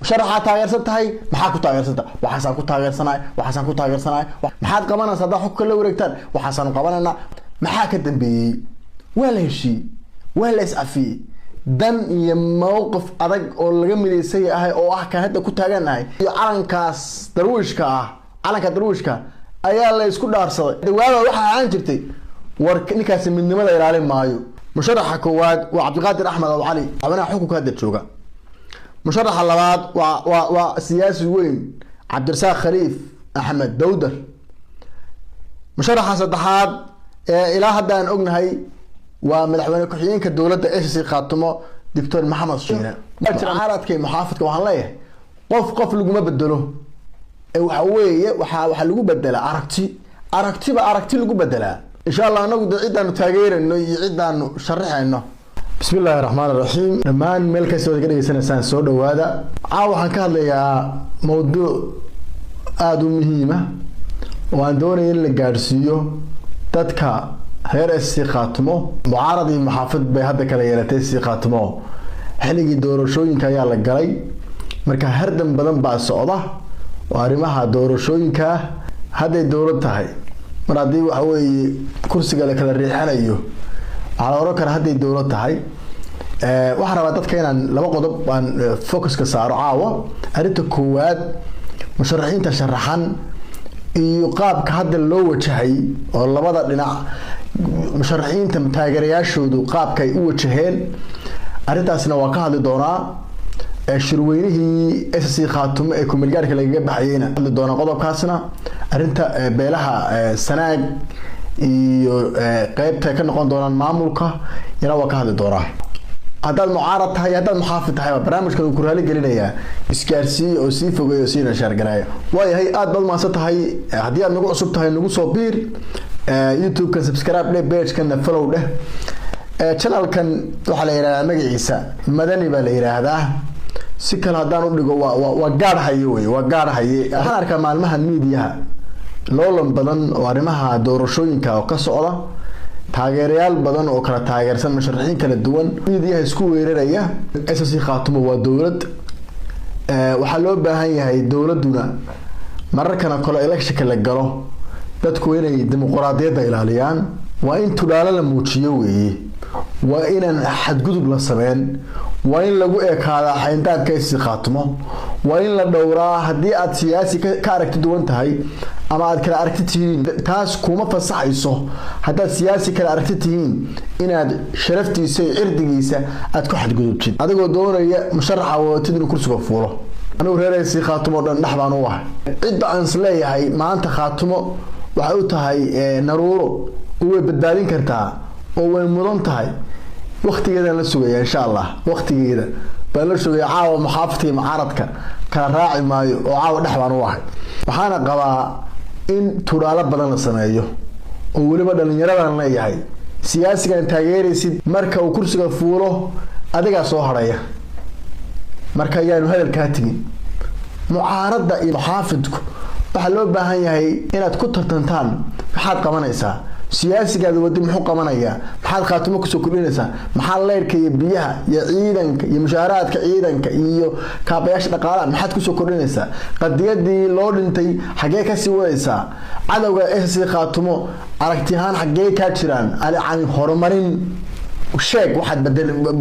Musharaxaa taageersan tahay, maxaa ku taageersanta? Waxaasaan ku taageersanahay, waxaasaan ku taageersanahay. Maxaad qabanaysa haddaa xukunka la wareegtaan? Waxaasaanu qabanaynaa. Maxaa ka dambeeyey? Waa la heshiiyey, waa la is-cafiyey. Dan iyo mowqif adag oo laga midaysan yahay oo ah kaan hadda ku taaganahay iyo calankaas darwiishka ah, calanka darwiishka ayaa la isku dhaarsaday. Dawaaba waxaa ahaan jirtay war ninkaasi midnimada ilaalin maayo. Musharaxa koowaad waa Cabdiqaadir Axmed Aw Cali, madaxweynaha xukunka hadda jooga. Musharaxa labaad waa siyaasi weyn, Cabdirasaaq Khaliif Axmed Dowdar. Musharaxa saddexaad ee ilaa hadda aan ognahay waa madaxweyne ku-xigeenka dowladda SC Khaatumo, Doctor Maxamed Shiine. Mucaaradka muxaafidka waxaan leeyahay, qof qof laguma bedelo ee waxa weeye waxaa lagu bedelaa aragti, aragtiba aragti lagu bedelaa, insha Allah. Anagu de cidaanu taageerayno iyo cidaanu sharaxayno. Bismi illaahi raxmaan raxiim. Dhammaan meel kasta waad ka dhegeysanaysaan, soo dhawaada. Caawa waxaan ka hadlayaa mawduuc aada u muhiima oo aan doonaya in la gaadhsiiyo dadka reer SC Khaatumo. Mucaarad iyo muxaafid bay hadda kala yeelatay SC Khaatumo. Xilligii doorashooyinka ayaa la galay, marka hardan badan baa socda oo arrimaha doorashooyinka. Hadday dowlad tahay, mar haddii waxa weeye kursiga la kala riixanayo, waxaa la oran karaa hadday dowlad tahay. Waxaan rabaa dadka inaan laba qodob aan focuska saaro caawa. Arrinta koowaad, musharaxiinta sharaxan iyo qaabka hadda loo wajahay oo labada dhinac musharaxiinta taageerayaashoodu qaabka ay u wajaheen, arrintaasna waa ka hadli doonaa. Shirweynihii SC Khaatumo ee kumeelgaarka lagaga baxayeyna hadli doonaa qodobkaasna. Arrinta beelaha Sanaag iyo qeybta ka noqon doonaan maamulka yana waa ka hadli doonaa. Haddaad mucaarad tahay, haddaad muxaafid tahay, barnaamijkan uu ku raali gelinayaa. Isgaarsiiye oo sii fogeey oo siina share gareeya. Waayahay, aad baad mahadsan tahay. Haddii aad nagu cusub tahay, nagu soo biir YouTube-kan, subscribe dheh, page-kana follow dheh. Channelkan waxaa la yidhahdaa magaciisa Madani baa la yidhaahdaa. Si kale haddaan u dhigo, waa gaadh haye wey, waa gaadh haye. Waxaan arkaa maalmahan miidiyaha loolan badan oo arrimaha doorashooyinka oo ka socda, taageerayaal badan oo kala taageersan musharaxiin kala duwan, miidiyaha isku weeraraya. SC Khaatumo waa dowlad. Waxaa loo baahan yahay dowladuna mararkana kale electionka la galo, dadku inay dimuqraadiyadda ilaaliyaan. Waa in tudhaalo la muujiyo weeye, waa inaan xadgudub la sameyn, waa in lagu ekaadaa xayndaabka SC Khaatumo, waa in la dhowraa. Haddii aad siyaasi ka aragti duwan tahay ama aad kala aragti tihiin, taas kuma fasaxayso haddaad siyaasi kala aragti tihiin inaad sharaftiisa iyo cirdigiisa aad ku xadgudubtid, adigoo doonaya musharaxa wadatid inuu kursiga fuulo. Anigu reer SC Khaatumo o dhan dhex baan u ahay. Cidda aan is leeyahay maanta Khaatumo waxay u tahay naruuro oo way badbaadin kartaa oo way mudan tahay, waktigeedaan la sugaya, insha Allah. Waktigeeda baan la sugaya. Caawa muxaafidka iyo mucaaradka kala raaci maayo oo caawa dhex baan u ahay. Waxaana qabaa in tudhaalo badan la sameeyo oo weliba dhalinyaradan leeyahay, siyaasigan taageeraysid marka uu kursiga fuulo adigaa soo hadhaya. Marka ayaanu hadalkaa tegin. Mucaaradda iyo muxaafidku waxaa loo baahan yahay inaad ku tartantaan: maxaad qabanaysaa? Siyaasigaada wadi muxuu qabanayaa? Maxaad Khaatumo kusoo kordhinaysaa? Maxaa leyrka iyo biyaha iyo ciidanka iyo mushaaraadka ciidanka iyo kaabayaasha dhaqaalaha maxaad kusoo kordhinaysaa? Qadiyadii loo dhintay xaggee kasii wadaysaa? Cadowga SC Khaatumo aragti ahaan xaggee kaa jiraan? Yani horumarin sheeg waxaad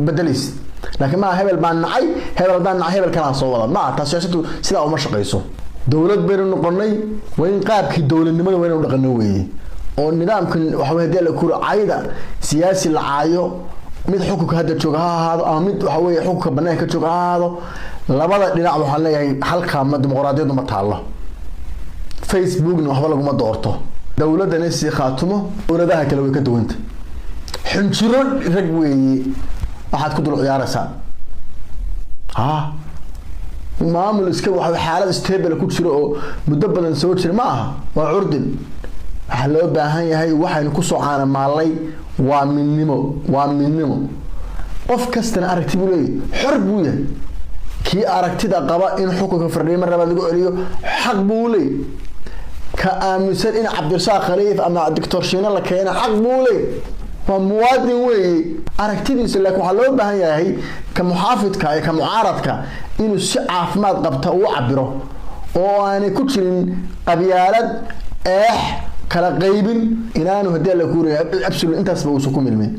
bedelaysid, laakiin maa hebel baan nacay, hebel haddaan nacay hebel kalaan soo wada maa. Taas siyaasadu sidaa uma shaqayso. Dowlad baynu noqonay, waa in qaabkii dowladnimada waa inaynu dhaqano weeye oo nidaamkan waxa wey hadii la kuro cayda siyaasi la caayo, mid xukunka hadda jooga ha ahaado ama mid waxa weeye xukunka banaanka ka jooga ha ahaado, labada dhinac waxaan leeyahay halkaa ma dimuqraadiyaddu ma taallo. Facebookna waxba laguma doorto. Dowladdan SC Khaatumo dowladaha kale way ka duwanta. Xunjiro rag weeye waxaad ku dul ciyaaraysaa. Ha maamul iska waxa xaalad stable ku jiro oo muddo badan soo jira ma aha, waa curdin. Waxaa loo baahan yahay, waxaynu kusoo caanamaalnay waa midnimo, waa midnimo. Qof kastana aragti buu leeyahay, xor buu yahay. Kii aragtida qaba in xukunka fardhiyo mar labaad lagu celiyo, xaq buu leeyahy. Ka aaminsan in Cabdirasaaq Khaliif ama Doctor Shiine la keena, xaq buu leeyahy, waa muwaadin weeye aragtidiisa. Laakiin waxaa loo baahan yahay ka muxaafidka iyo ka mucaaradka Inuu si caafimaad qabta uu cabiro oo aanay ku jirin qabyaalad, eex, kala qaybin, inaanu haddii alla kuuraya absolute intaasba uusan ku milmin.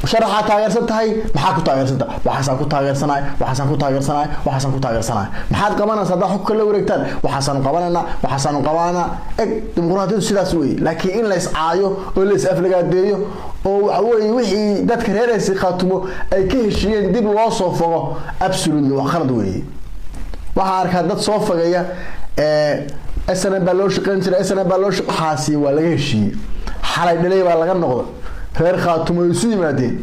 Musharaxaa taageersan tahay, maxaa ku taageersanta? Waxaasaan ku taageersanahay, waxaasaan ku taageersanahay, waxaasaan ku taageersanahay. Maxaad qabanaysaa haddaa xugka la wareegtaan? Waxaasaanu qabanaynaa, waxaasaanu qabananaa. Eg, dimuqraadiyadu sidaas weeye. Laakiin in la is caayo oo la is aflagaadeeyo oo waxa weeye wixii dadka reer SSC Khaatumo ay ka heshiiyeen dib loo soo fogo, absolutely waa khalad weeye. Waxaa arkaa dad soo fogaya SNM baa loo shaqeyn jiray, SNM baa loo. Waxaasi waa laga heshiiyey, xalay dhalay baa laga noqday. Reer Khaatumo way isu yimaadeen,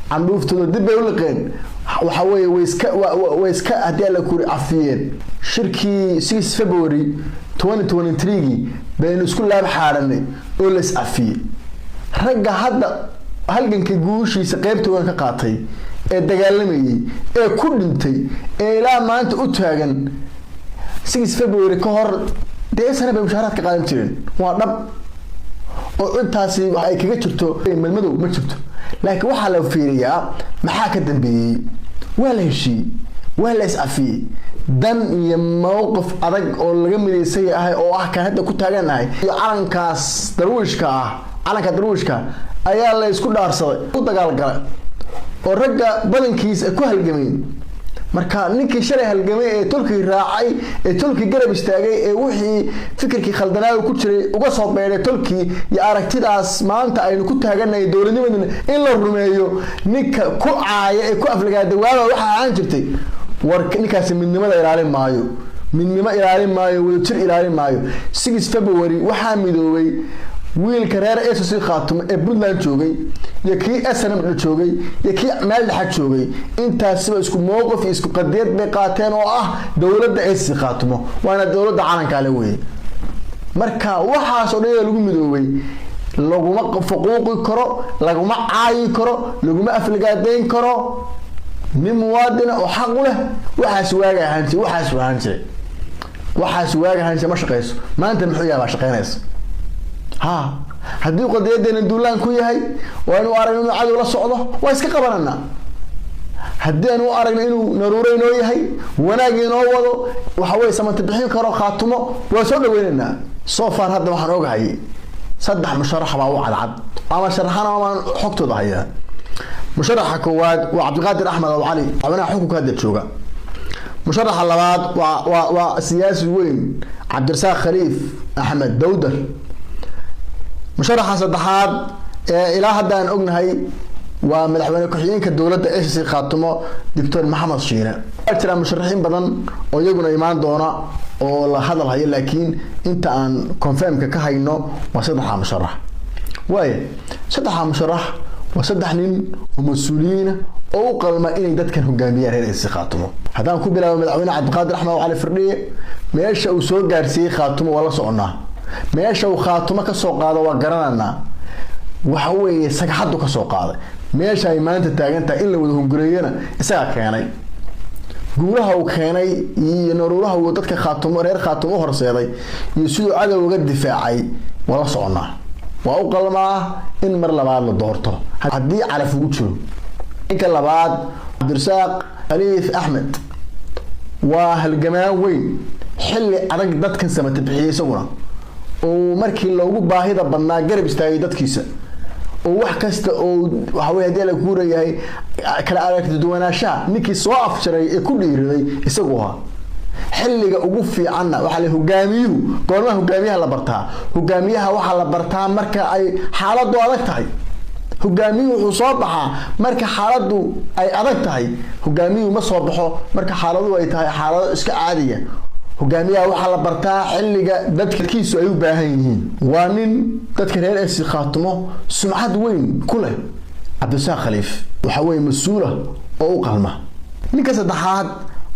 candhuuftooda dib bay u liqeen. Waxa weeye way iska haddii alla kuri cafiyeen. Shirkii 6 February 2023gii baynu isku laab xaadhanay oo la is cafiyey. Ragga hadda halganka guushiisa qeybtoodan ka qaatay ee dagaalamayay ee ku dhintay ee ilaa maanta u taagan, 6 February ka hor dee SNM bay mushaaraad ka qaadan jireen. Waa dhab oo intaasi wax ay kaga jirto madmadow ma jirto, laakiin waxaa la fiiriyaa maxaa ka dambeeyey. Waa la heshiiyey, waa la is-cafiyey. Dan iyo mowqif adag oo laga midaysan yahay oo ah kan hadda ku taaganahay iyo calankaas darwiishka ah, calanka darwiishka ayaa la isku dhaarsaday, ku dagaalgalay oo ragga badankiisa ku halgameen. Marka ninkii shalay halgamay ee tolkii raacay ee tolkii garab istaagay ee wixii fikirkii khaldanaaga ku jiray uga soo beedhay tolkii iyo aragtidaas maanta aynu ku taaganahay dowladnimaduna in la rumeeyo, ninka ku caaya ee ku aflagaada waaba waxa ahaan jirtay, war ninkaasi midnimada ilaalin maayo, midnimo ilaalin maayo, wadajir ilaalin maayo. 6 February waxaa midoobay wiilka reer SSC Khaatumo ee Puntland joogay iyo kii SNM joogay iyo kii meel dhexa joogay. Intaasiba isku mowqif iyo isku qadiyad bay qaateen oo ah dowladda SSC Khaatumo, waana dowladda calankaale weeye. Marka waxaas oo dhan lagu midoobay laguma faquuqi karo, laguma caayi karo, laguma aflagaadeyn karo nin muwaadina oo xaq u leh. Waxaas waaga ahaan jiray, waxaas ahaan jiray, waxaas waaga ahaan jiray ma shaqeyso. Maanta muxuu yaabaa shaqeynaysa? Ha, haddii qadiyadeena duulaan ku yahay, waa inuu aragno inuu cadow la socdo, waa iska qabananaa. Haddii aanu aragno inuu naruuro inoo yahay, wanaag inoo wado, waxa weye samata bixin karo Khaatumo, waa soo dhaweynaynaa. So far hadda waxaan ogahay saddex musharax baa u cadcad ama sharaxana amaan xogtooda hayaa. Musharaxa koowaad waa Cabdiqaadir Axmed Aw Cali, madaxweynaha xukunka hadda jooga. Musharaxa labaad waa siyaasi weyn, Cabdirasaaq Khaliif Axmed Dowdar. Musharaxa saddexaad ee ilaa hadda aan ognahay waa madaxweyne ku-xigeenka dowladda SSC Khaatumo, Doctor Maxamed Shiine. Waxaa jira musharaxiin badan oo iyaguna imaan doona oo la hadal hayo, laakiin inta aan confirmka ka hayno waa saddexda musharax. Waaya, saddexda musharax waa saddex nin oo mas-uuliyiina oo u qalma inay dadkan hogaamiyaan reer SSC Khaatumo. Haddaan ku bilaabo madaxweyne Cabdiqaadir Axmed Cali Firdhiye, meesha uu soo gaarsiiyey Khaatumo waa la soconaa. Meesha uu Khaatumo ka soo qaado waa garananaa. Waxa weeye sagxaddu ka soo qaaday, meesha ay maanta taagan tahay in la wada hungureeyana isagaa keenay. Guulaha uu keenay iyo naruuraha uu dadka Khaatumo, reer Khaatumo u horseeday iyo siduu cadow uga difaacay waa la soconaa. Waa u qalmaa in mar labaad la doorto haddii calaf ugu jiro. Ninka labaad, Cabdirasaaq Khaliif Axmed, waa halgamaan weyn, xilli adag dadkan samata bixiyey, isaguna oo markii loogu baahida badnaa garab istaagay dadkiisa, oo wax kasta oo waxa wey hadii la kuurayahay kala aragti duwanaanshaha ninkii soo afjaray ee ku dhiiriday isagu ahaa. Xilliga ugu fiicanna waxaa la hogaamiyuhu, goormaha hogaamiyaha la bartaa? Hogaamiyaha waxaa la bartaa marka ay xaaladdu adag tahay. Hogaamiyuhu wuxuu soo baxaa marka xaaladdu ay adag tahay. Hogaamiyuhu ma soo baxo marka xaaladu ay tahay xaalado iska caadiya. Hogaamiyaha waxaa la bartaa xilliga dadkiisu ay u baahan yihiin. Waa nin dadka reer SSC Khaatumo sumcad weyn ku leh, Cabdirasaaq Khaliif. Waxa weeye mas-uula oo u qalma. Ninka saddexaad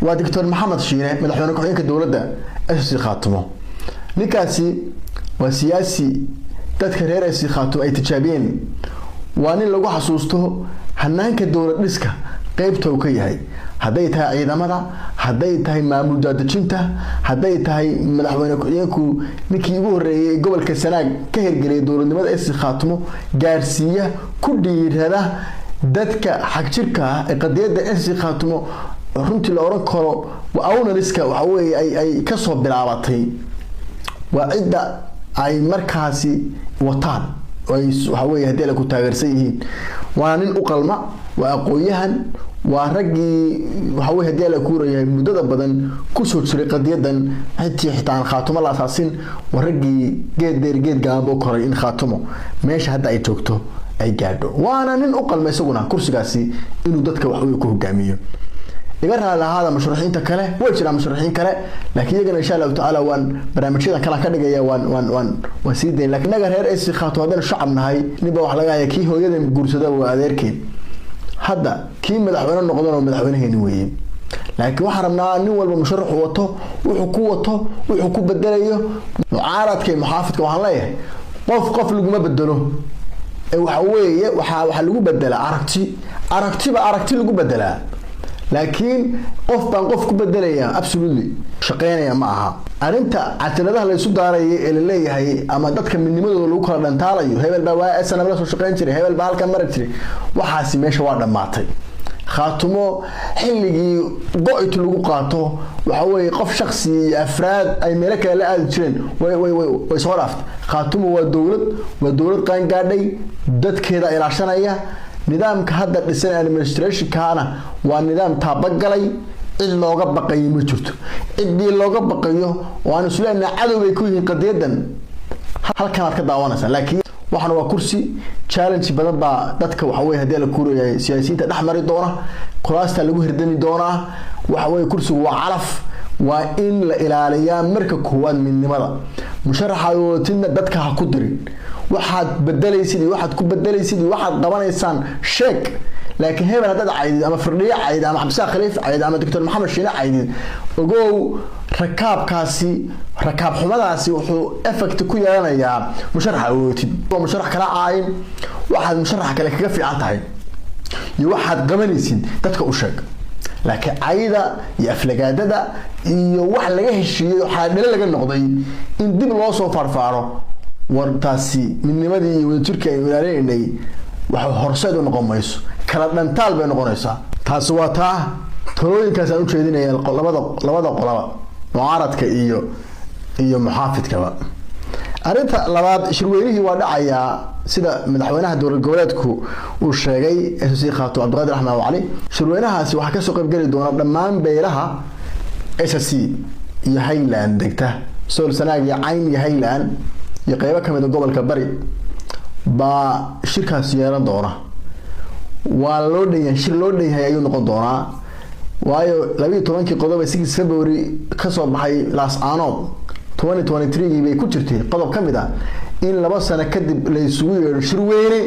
waa Doctor Maxamed Shiine, madaxweyne ku-xigeenka dowladda SSC Khaatumo. Ninkaasi waa siyaasi dadka reer SSC Khaatumo ay tijaabiyeen. Waa nin lagu xasuusto hanaanka dowlad dhiska qeybta uu ka yahay, hadday tahay ciidamada, hadday tahay maamul daadejinta, hadday tahay madaxweyne ku-xigeenku ninkii ugu horreeyay gobolka Sanaag ka hirgeliyay dowladnimada SSC Khaatumo gaarsiiya, ku dhiirada dadka xagjirka ah ee qadiyadda SSC Khaatumo. Runtii la oran karo ownerska waxa weeye ay kasoo bilaabatay, waa cidda ay markaasi wataan ay waxa weye haddii ay ku taageersan yihiin. Waana nin u qalma, waa aqoon-yahan, waa raggii waxa weye haddii ala kuurayahay muddada badan kusoo jiray qadiyadan. Xitii xitaa aan Khaatumo la asaasin, waa raggii geed dheer geed gaaban u koray in Khaatumo meesha hadda ay joogto ay gaadho. Waana nin u qalma isaguna kursigaasi inuu dadka waxweye ku hogaamiyo. Iga raali ahaada musharaxiinta kale, way jiraan musharaxiin kale, laakiin iyagana insha Allahu tacaala waan barnaamijyadan kala ka dhigaya, waan sii dayn. Lakiin innaga reer SSC Khaatumo haddaynu shacab nahay, ninba wax laga haya kii hooyadan guursada waa adeerkeed. Hadda kii madaxweyne noqdana madaxweynaheeni weeye, laakiin waxaan rabnaa nin walba musharaxu wato, wuxuu ku wato, wuxuu ku bedelayo. Mucaaradka iyo muxaafidka waxaan leeyahay, qof qof laguma bedelo ee waxa weeye waxaa lagu bedelaa aragti. Aragtiba aragti lagu bedelaa, laakiin qof baan qof ku bedelaya absolutely shaqeynaya ma aha. Arrinta cajaladaha la isu daaraya ee laleeyahay ama dadka midnimadooda lagu kala dhantaalayo, hebel baa waa SNM la soo shaqeyn jiray, hebel baa halkan mari jiray, waxaasi meesha waa dhammaatay. Khaatumo xilligii go-it lagu qaato waxa weeye qof shaksi iyo afraad ay meelo kale la aadi jireen way soo dhaaftay. Khaatumo waa dowlad, waa dowlad qaangaadhay, dadkeeda ilaashanaya. Nidaamka hadda dhisan administrationkana waa nidaam taabagalay. Cid looga baqayo ma jirto. Ciddii looga baqayo oo aan isleenahay cadow bay ku yihiin qadiyadan, halkan aad ka daawanaysaa. Laakiin waxana waa kursi challenge badan baa dadka waxa weye haddii la kuurayahay siyaasiyiinta dhex mari doona, kuraasta lagu hirdami doonaa. Waxa weye kursigu waa calaf, waa in la ilaaliyaa marka koowaad midnimada. Musharaxaad wadatidna dadka ha ku dirin. Waxaad bedelaysid iyo waxaad ku bedelaysid iyo waxaad qabanaysaan sheeg, laakiin hebel haddaad caydid ama Firdhiye caydid ama Cabdisaaq Khaliif caydid ama Doctor Maxamed Shiine caydid, ogow rakaabkaasi, rakaab xumadaasi wuxuu effect ku yeelanayaa musharaxa awootid. Waa musharax kala caayin, waxaad musharaxa kale kaga fiican tahay iyo waxaad qabanaysid dadka u sheeg. Laakiin cayda iyo aflagaadada iyo wax laga heshiiyey oo xaadhale laga noqday in dib loo soo faarfaaro, wartaasi midnimadii iyo wadajirkii aynu ilaalinaynay waxa horseed u noqon mayso, kala dhantaal bay noqonaysaa. Taasi waa taa. Talooyinkaas aan ujeedinaya labada qolaba, mucaaradka iyo muxaafidkaba. Arrinta labaad, shirweynihii waa dhacayaa sida madaxweynaha dowlad goboleedku uu sheegay SSC Khaatumo Cabdiqaadir Axmed Cali. Shirweynahaasi waxaa kasoo qaybgeli doona dhammaan beelaha SSC iyo Highland degta, Sool, Sanaag iyo Cayn iyo Highland iyo qeybo kamid a gobolka Bari baa shirkaas yeelan doona. Waa loo dhanyahay, shir loo dhanyahay ayuu noqon doonaa, waayo 12-kii qodob ee 6 February kasoo baxay Laascaanood 2023 bay ku jirtay qodob ka mid ah in 2 sano kadib la isugu yeedho shirweyne,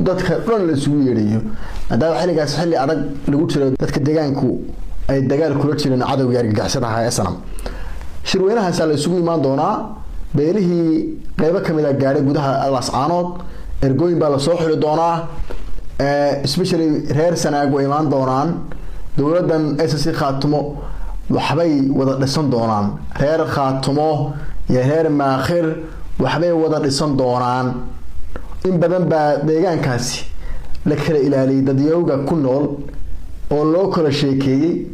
dadka dhan la isugu yeedhayo, maadaama xilligaas xilli adag lagu jiro, dadka deegaanku ay dagaal kula jireen cadowgii argagixisada ahaa ee SNM. Shirweynahaasaa la isugu imaan doonaa. Beelihii qeybo kamid a gaadhay gudaha Laascaanood, ergooyin baa lasoo xuli doonaa, especially reer Sanaag way imaan doonaan. Dowladan SSC Khaatumo waxbay wada dhisan doonaan, reer Khaatumo iyo reer Maakhir waxbay wada dhisan doonaan. In badan baa deegaankaasi la kala ilaaliyay dadyowga ku nool oo loo kala sheekeeyey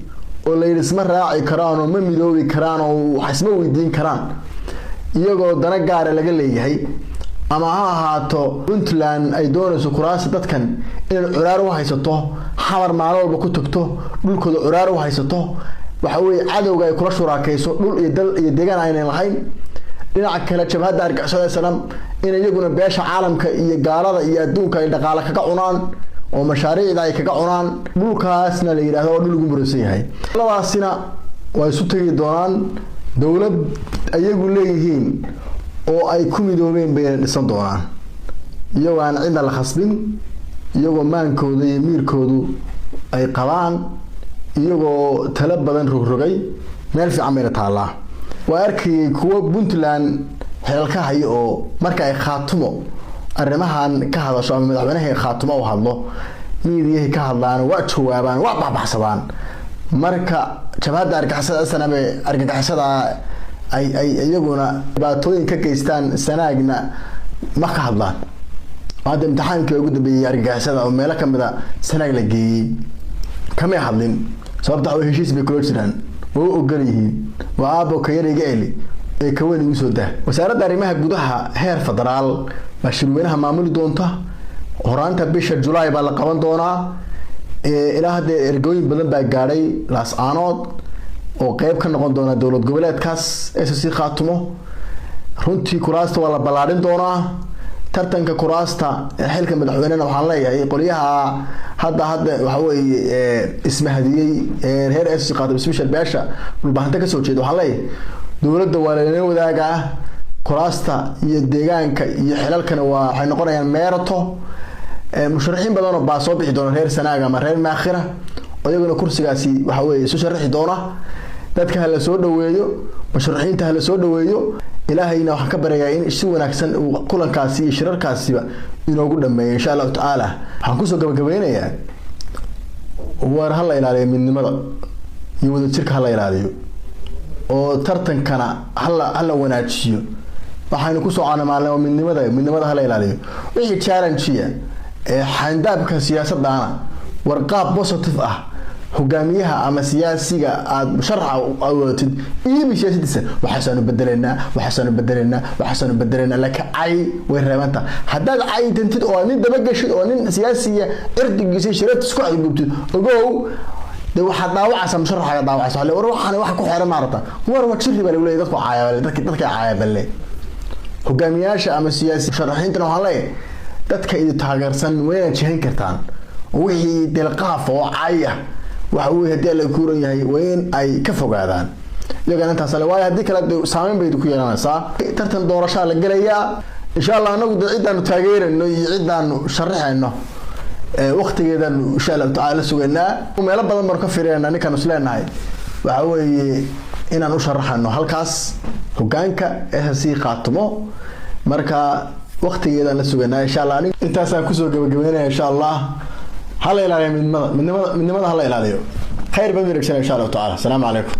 oo la yidhi isma raaci karaan oo ma midoobi karaan oo wax isma weydiin karaan, iyagoo dana gaara laga leeyahay, ama ha ahaato Puntland ay doonayso kuraasta dadkan inay curaar u haysato, Xamar maalin walba ku tagto, dhulkooda curaar u haysato, waxa weeye cadowga ay kula shuraakayso dhul iyo dal iyo deegaan aynan lahayn. Dhinaca kale, jabhadda argixisada SNM in iyaguna beesha caalamka iyo gaalada iyo adduunka ay dhaqaale kaga cunaan oo mashaariicda ay kaga cunaan, dhulkaasna la yidhahdo oo dhul ugu muransan yahay. Labadaasina waa isu tegi doonaan, dowlad ayagu leeyihiin oo ay ku midoobeen bayna dhisan doonaan, iyagoo aan cidna la khasbin, iyagoo maankooda iyo miirkoodu ay qabaan, iyagoo talo badan rogrogay. Meel fiican bayna taallaa. Waa arkayay kuwo Puntland xilal ka hayo oo marka ay Khaatumo arrimahan ka hadasho ama madaxweynaha Khaatumo u hadlo, miidiyahay ka hadlaan, waa jawaabaan, waa baxbaxsadaan. Marka jabhadda argixisada SNM ee argagixisada ay iyaguna dhibaatooyin ka geystaan Sanaagna ma ka hadlaan. Hadda imtixaankii ugu dambeeyey argagixisada oo meelo kamid a Sanaag la geeyey kamay hadlin. Sababta waxaa heshiis bay kula jiraan, way u ogol yihiin, waa aabo ka yar iga eli ee kaweyn igu soo dah. Wasaaradda arrimaha gudaha heer federaal baa shirweynaha maamuli doonta. Horaanta bisha Julaay baa la qaban doonaa. Ilaa haddee ergooyin badan baa gaadhay Laascaanood oo qeyb ka noqon doona dowlad goboleedkaas SSC Khaatumo. Runtii kuraasta waa la ballaadhin doonaa. Tartanka kuraasta xilka madaxweynena, waxaan leeyahay qolyaha hadda waxa weeye ismahadiyey reer SSC Khaatumo, special beesha Dhulbahanta kasoo jeeda, waxaan leeyahay dowladda waa lalala wadaagaa kuraasta iyo deegaanka iyo xilalkana, waa waxay noqonayaan meerato. Musharaxiin badanoo baa soo bixi doona reer Sanaag ama reer Maakhira, iyaguna kursigaasi waxa weeye isu sharaxi doona. Dadka ha la soo dhaweeyo, musharaxiinta ha la soo dhaweeyo. Ilaahayna waxaan ka baryayaa in si wanaagsan uu kulankaasi iyo shirarkaasiba inoogu dhameeyo, insha Allahu tacaala. Waxaan kusoo gabagabeynayaa, war ha la ilaaliyo midnimada iyo wadajirka, ha la ilaaliyo oo tartankana hala wanaajiyo. Waxaynu kusoo canamaalnay waa midnimada. Midnimada hala ilaaliyo. Wixii challenge ee xayndaabka siyaasadana, warqaab positive ah hogaamiyaha ama siyaasiga aada musharaxa aad wadatid iibi siyaasadiisa. Waxaasaanu bedelaynaa, waxaasaanu bedelaynaa, waxaasaanu bedelaynaa, laakiin cay way reebanta. Haddaad caytantid oo nin dabagashid oo nin siyaasiya cirdigiisa sharaftiis ku xadgudubtid, ogow de waxaad dhaawacaysaa musharaxaaga, dhaawacaysa. War waxaan waxa ku xeeran maarata, war waa jiri baa lagu leeyahay, dadku caaya, dadka caaya balle. Hogaamiyaasha ama siyaasi musharaxiintana waxaan leeyahay, dadka idin taageersan waa inaad jihan kartaan. Wixii dilqaaf oo cay ah, waxa uu haddii Alla kuuran yahay, waa in ay ka fogaadaan iyagana intaas ale, waayo haddii kale saameyn bay ku yeelanaysaa. Tartan doorashaa la gelayaa, insha Allah. Anagu de ciddaanu taageerayno iyo ciddaanu sharaxayno waktigeedaanu insha Allahu tacala la sugaynaa. Meelo badan baanu ka firinayna ninkaanu isleenahay waxa weeye inaan u sharaxano halkaas hogaanka SSC Khaatumo. Marka waktigeedaan la sugaynaa, insha Allah. Anig intaasaan kusoo gabagabeynaya, insha Allah. Hala ilaaliyo midnimada, midnimada, midnimada hala ilaaliyo. Khayr baan wareegsanaya, insha Allahu tacala. Asalaamu calaykum.